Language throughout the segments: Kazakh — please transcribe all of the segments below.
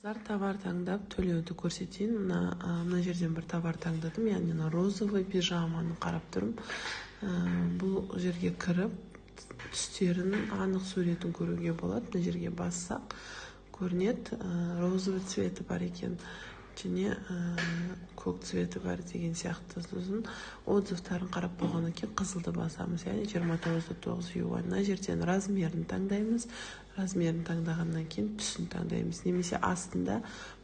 Товар таңдап төлеуді көрсетейін. Мына жерден бір товар таңдадым, яғни мына розовый пижаманы қарап тұрмын. Бұл жерге кіріп, түстерін, анық суретін көруге болады. Мына жерге бассақ, көрінеді, розовый цветі бар екен және көк цветі бар деген сияқты. Сосын отзывтарын қарап болғаннан кейін қызылды басамыз, яғни 29,9 юань. Мына жерден размерін таңдаймыз. Размерін таңдағаннан кейін түсін таңдаймыз немесе астында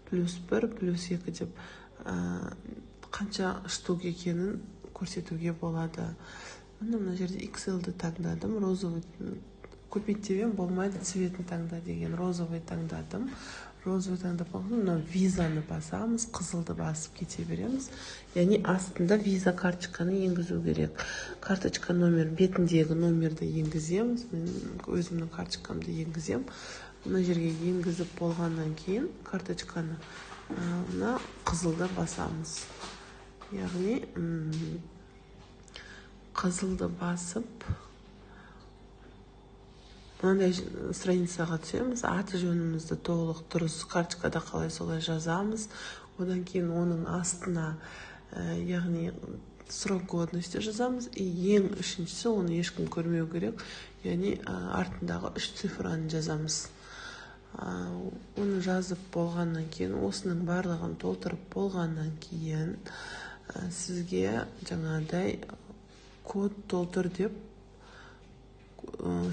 +1, +2 деп қанша штук екенін көрсетуге болады. Міне, мына жерде XL-ді таңдадым. Розовый купить деп едім, болмайды, цветін таңда деген. Розовый таңдадым. Розовый таңдап болған соң, мынау Визаны басамыз, қызылды басып кете береміз. Яғни астында Виза карточканы енгізу керек. Карточка номер, бетіндегі номерді енгіземіз. Мен өзімнің карточкамды енгіземін. Мына жерге енгізіп болғаннан кейін карточканы, мына қызылды басамыз. Яғни қызылды басып, мынандай страницаға түсеміз. Аты жөнімізді толық дұрыс, карточкада қалай, солай жазамыз. Одан кейін оның астына, яғни срок годности жазамыз. И ең үшіншісі, оны ешкім көрмеу керек, яғни артындағы үш цифраны жазамыз. Оны жазып болғаннан кейін, осының барлығын толтырып болғаннан кейін, сізге жаңағыдай код толтыр деп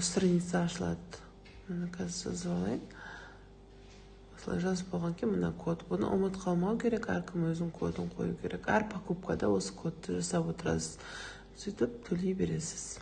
страница ашылады. Міне, қазір жазып алайын. Осылай жазып болғаннан кейін, мына код, бұны ұмытып қалмау керек. Әркім өзінің кодын қою керек. Әр покупкада осы кодты жасап отырасыз, сөйтіп төлей бересіз.